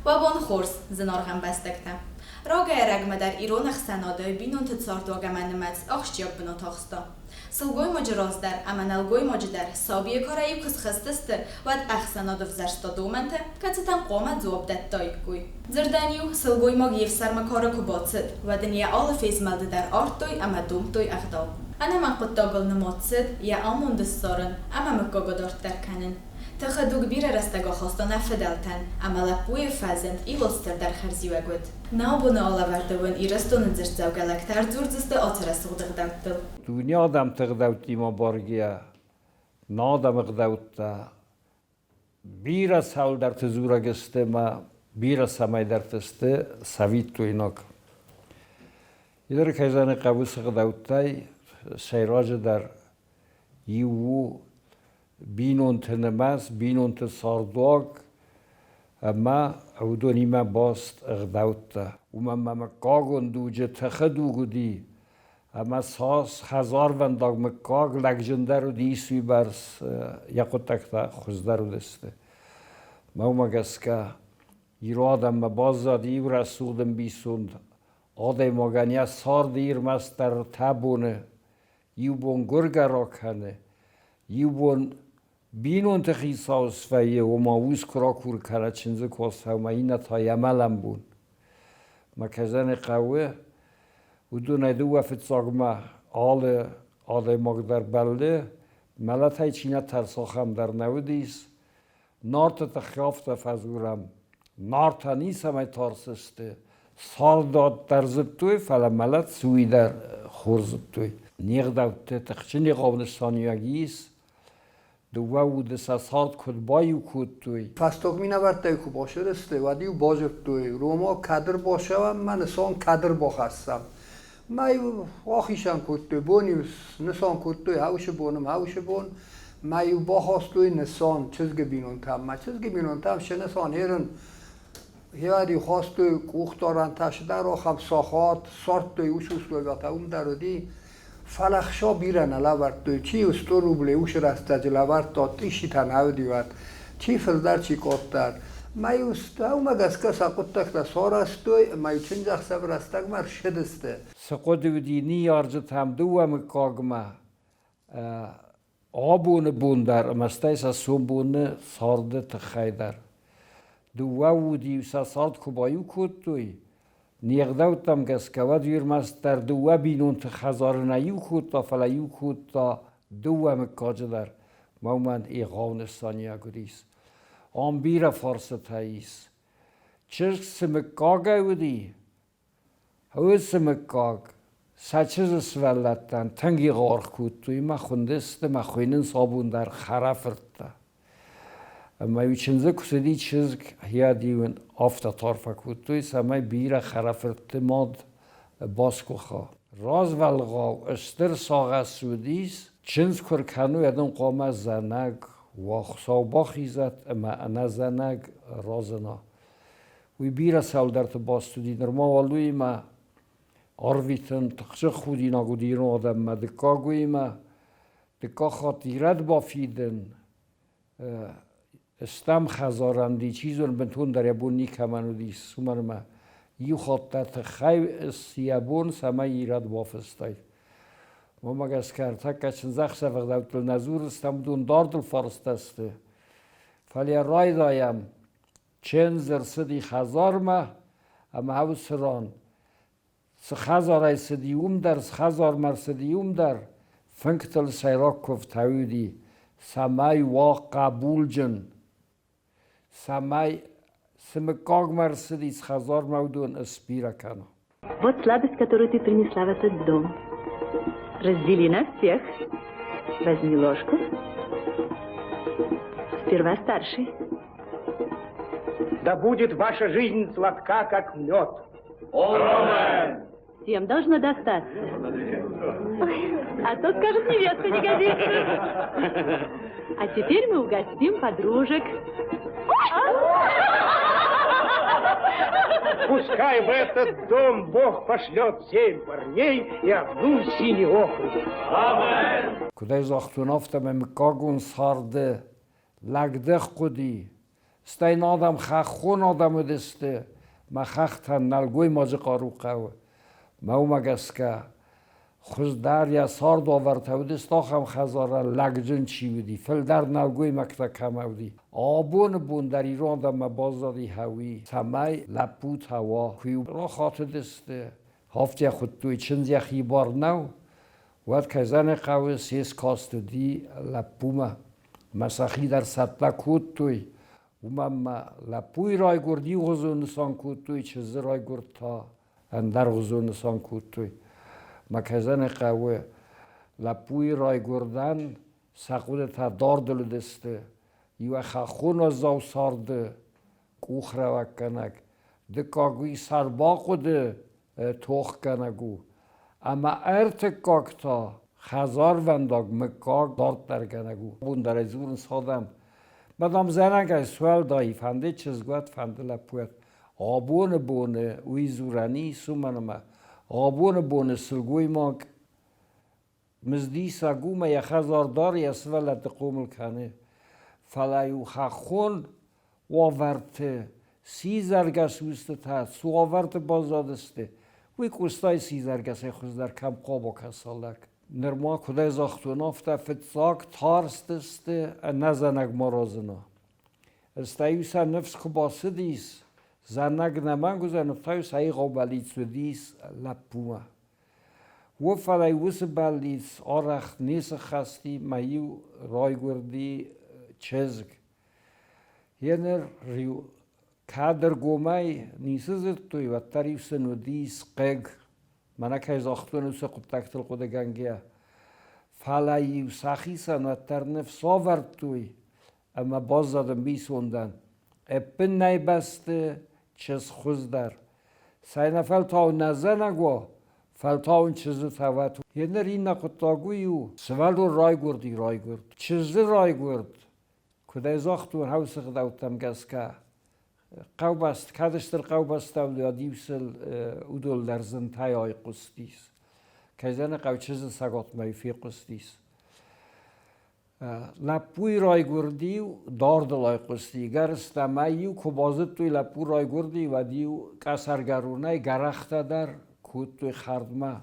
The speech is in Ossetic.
Уӕ бон хорз, зынаргъ ӕмбӕстӕгтӕ! Рагӕй-ӕрӕгмӕ дӕр ирон ӕхсӕнады бинонты цардуаг ӕмӕ нымӕц ахсджиаг бынат ахста. Сылгоймаджы раз дӕр ӕмӕ нӕлгоймаджы дӕр сабийы карӕй-иу куы схызтысты, уӕд ӕхсӕнад ӕвзӕрста домӕнтӕ, кӕцытӕн хъуамӕ дзуапп дӕттаиккой. Дзырдӕн-иу, сылгоймаг йе фсӕрмы кары куы бацыд, уӕд ын йӕ алы фезмӕлды дӕр ардтой ӕмӕ домдтой ӕгъдау. Ӕнӕмӕнг хъуыддагыл нымад цыд йӕ амонд ссарын ӕмӕ мыггаг адарддӕр кӕнын. Тыхы дуг бирӕ рӕстӕг ахаста нӕ фыдӕлтӕн, ӕмӕ лӕппуйы фӕзынд иууыл стырдӕр хӕрзиуӕг уыд. Нӕ абоны алӕвӕрды уын Ирыстоны дзырддзӕугӕ лӕгтӕ ӕрдзурдзысты ацы рӕсугъд ӕгъдӕуттыл. Дуне адӕмты ӕгъдӕуттимӕ баргӕйӕ, нӕ адӕмы ӕгъдӕуттӕ бирӕ цӕуылдӕрты дзурӕг сты ӕмӕ бирӕ цӕмӕйдӕрты сты цӕвиттойнаг. Ныр кӕй зӕгъын хъӕуы, цы ӕгъдӕуттӕй сӕйраджыдӕр иу у бинонты нымӕц, бинонты цардуаг ӕмӕ уыдонимӕ баст ӕгъдӕуттӕ. Уымӕн ӕмӕ мыггагон дуджы тыхы дуг уыди, ӕмӕ цас хӕдзарвӕндаг мыггаг лӕгджындӕр уыдис, уыйбӕрц йӕ хъуыддӕгтӕ хуыздӕр уыдысты. Мӕ уымӕ гӕсгӕ ирон адӕммӕ баззад иу рӕсугъд ӕмбисонд адӕймагӕн йӕ царды ирмӕстдӕр табуны иу бон гуыргӕ ракӕны, иу бон бинонты хицау свӕййы, ома ус куы ракуры кӕнӕ чындзы куы ацӕуы, иннӕ та йӕ мӕлӕн бон. Мӕ кӕзӕны хъӕуы уыдонӕй дыууӕ фыццагмӕ алы адӕймаг дӕр бӕллы, мӕлӕтӕй чи нӕ тӕрсы, ахӕм дӕр нӕ уыдис. Нарты тыххӕй афтӕ фӕдзурӕм, Нартӕ ницӕмӕй тарстысты, цардад дӕр зыдтой, фӕлӕ мӕлӕт цы, уый дӕр хорз зыдтой. Не гъдӕутты тыхджын егъау нысаниуӕг ис, дыууӕ уды сӕ цард куыд баиу кодтой. Фӕстаг минӕвӕрттӕй куы басырысты, уӕд-иу базыдтой, Рома кӕд ӕрбацӕуӕм мӕ нысан кӕд ӕрбахӕссӕм. Мӕ-иу ахицӕн кодтой, бон-иу нысан кодтой хаусы бон ӕмӕ хаусы бон, мӕ-иу бахастой нысан чызгы бинонтӕм. Мӕ чызгы бинонтӕм сӕ нысан ерын Гъеуӕд-иу хастой къухдарӕнтӕ цыдӕр ахӕм сахат, ссардтой уыцы условиятӕ уым дӕр уыди. Фӕлӕ хца бирӕ нӕ лӕвӕрдтой. Чи сто рублей уыцы рӕстӕджы лӕвӕрдта, тъиситӕ нӕ уыди уӕд. Чи фылдӕр, чи къаддӕр. Мӕ-иу уымӕ гӕсгӕ сӕ хъуыддӕгтӕ сарӕзтой ӕмӕ-иу чындзӕхсӕвы рӕстӕгмӕ ссыдысты. Цы хъуыды уыди ныййарджытӕм дыууӕ мыггагмӕ абоны бон дӕр ӕмӕ стӕй сӕ сомбоны царды тыххӕй дӕр. Дыууӕ уд-иу сӕ цард куы баиу кодтой, не гъдӕуттӕм гӕсгӕ, уӕд ӕрмӕстдӕр дыууӕ бинонты хӕдзары нӕ иу кодта, фӕлӕ иу кодта дыууӕ мыггаджы дӕр. Мӕ уымӕн егъау нысаниуӕг уыдис. Ам бирӕ фарстытӕ ис. Чызг цы мыггагӕй уыди, уыцы мыггаг сӕ чызджы сывӕллӕттӕн тынг егъау кодтой мӕ хуындысты мӕ хуыйнынц абон дӕр хӕрӕфырттӕ. Ӕмӕ-иу чындзы куы цыди чызг, йӕд-иу ын афтӕ тарфӕ кодтой, цӕмӕй бирӕ хӕрӕфыртты мад басгуыха. Развӕлгъау стыр сагъӕс уыдис, чындз куы ркӕной, уӕд ын хъуамӕ зӕнӕг уа, Хуыцау бахизӕд ӕмӕ ӕнӕзӕнӕг разына. Уый бирӕ цӕуылдӕрты баст уыди, нырма уал уыимӕ арвитын тыхджын худинаг уыди ирон адӕммӕ, дыккаг уыимӕ дыккаг хатт ирӕд бафидын стӕм хӕдзарӕн ди, чи зоны, бынтондӕр йӕ бон никӕмӕн уыдис, уымӕн ӕмӕ иу хатт дӕр тыххӕй йӕ бон, цӕмӕй ирӕд бафыстай. Уымӕ гӕсгӕ ӕртӕккӕ чындзӕхсӕвы ӕгъдӕуттыл нӕ дзурыстӕм, уыдон дардыл фарстӕ сты. Фӕлӕ райдайӕм Чендз ӕрцыди хӕдзармӕ ӕмӕ уыцы ран цы хӕдзарӕй цыди, уым дӕр, цы хӕдзармӕ ӕрцыди, уым дӕр фынгтыл сӕйраг куывд уыди, цӕмӕй уа хъӕбулджын, цӕмӕй цы мыггагмӕ ӕрцыди, цы хӕдзармӕ уыдон ысбирӕ кӕна. Вот сладость, которую ты принесла в этот дом. Раздели на всех. Возьми ложку. Сперва старший. Да будет ваша жизнь сладка, как мед. Всем должно достаться. Ой, а то скажут, невеста не годится. А теперь мы угостим подружек. Пускай в этот дом Бог пошлет семь парней и одну синеокую. Куыдӕй загътон, афтӕмӕй мыггагон царды лӕгдых хъуыди. Стӕй нӕ адӕм хӕххон адӕм уыдысты, мӕ хӕхтӕн нӕлгоймаджы хъару хъӕуы. Мӕ уымӕ гӕсгӕ хуыздӕр йӕ цардуавӕртӕ уыдысты ахӕм хӕдзарӕн лӕгджын чи уыди, фылдӕр нӕлгоймӕгтӕ кӕмӕ уыди. Абоны бон дӕр ирон адӕммӕ баззади хӕуи, цӕмӕй лӕппутӕ уа, куы-иу рахатыдысты, афтӕ хуыдтой, чындз йӕхи бар нӕу, уӕд кӕй зӕгъын хъӕуы, се скаст уыди лӕппумӕ. Мӕ сӕхи дӕр цӕттӕ кодтой, уымӕн ма лӕппуйы райгуырд иугъуызон нысан кодтой, чындзы райгуырд та ӕндӕргъуызон нысан кодтой. Мӕ кӕй зӕгъын хъӕуы, лӕппуйы райгуырдӕн сӕ хъуыдытӕ дардыл уыдысты. Иу хӕххон уӕззау царды къухрӕуӕггӕнӕг, дыккаг уый сӕрбахъуыды тохгӕнӕг у, ӕмӕ ӕртыккаг та хӕдзарвӕндаг мыггаг дарддӕргӕнӕг у. Абон дӕр ӕй дзурынц адӕм. Мадам зӕнӕгӕй суӕлдай фӕнды чызг уӕд, фӕнды лӕппу уӕд. Абоны боны уый дзурӕн ис, уымӕн ӕмӕ абоны боны сылгоймаг мыздисӕг у мӕ йӕ хӕдзар дӕр йӕ сывӕллӕтты хъомыл кӕны. Фӕлӕ-иу хӕххон уавӕрты сидзӕргӕс устытӕ цы уавӕрты баззадысты, уый Къостайы сидзӕргӕсӕй хуыздӕр кӕм хъуамӕ кӕса лӕг. Нырма куыдӕй загътон, афтӕ фыццаг тарстысты ӕнӕзӕнӕг маразына. Стӕй-иу сӕ ныфс куы бацыдис, зӕнӕг нӕмӕнг уыдзӕн, та-иу сӕ егъау бӕллиц уыдис лӕппумӕ. Уый фӕлӕ уыцы бӕллиц арӕх не сыххӕст и мӕ-иу райгуырди чызг. Еныр кӕд ӕргомӕй ницы дзырдтой, уӕддӕр-иу сын уыдис хъыг, мӕнӕ кӕй загътон, уыцы хъуыддӕгтыл хъуыдыгӕнгӕ. Фӕлӕ-иу сӕхицӕн уӕддӕр ныфс ӕвӕрдтой ӕмӕ баззад ӕмбисондӕн. Ӕппын нӕй бӕсты чызг хуыздӕр. Цӕйнӕфӕлтау нӕ зӕнӕг уа, фӕлтау ын чызджы цӕуӕт. Еныр иннӕ хъуыддаг уый у, сывӕллон райгуырди райгуырд, чызджы райгуырд, куыд ӕй загътон, хӕусы гъдӕуттӕм гӕсгӕ. Хъӕубӕст, кӕд стыр хъӕубӕстӕ уыд, сыл уыдон дӕр зынтӕй айхъуыстис. Кӕй зӕгъын хъӕуы, чызджы цӕгатмӕ фехъуыстис. Лӕппуйы райгуырд-иу дардыл айхъуысти, гӕрзтӕ-ма-иу куы базыдтой лӕппу райгуырди, уӕд-иу къӕсӕргӕронӕй гӕрӕхтӕ дӕр кодтой хӕрдмӕ.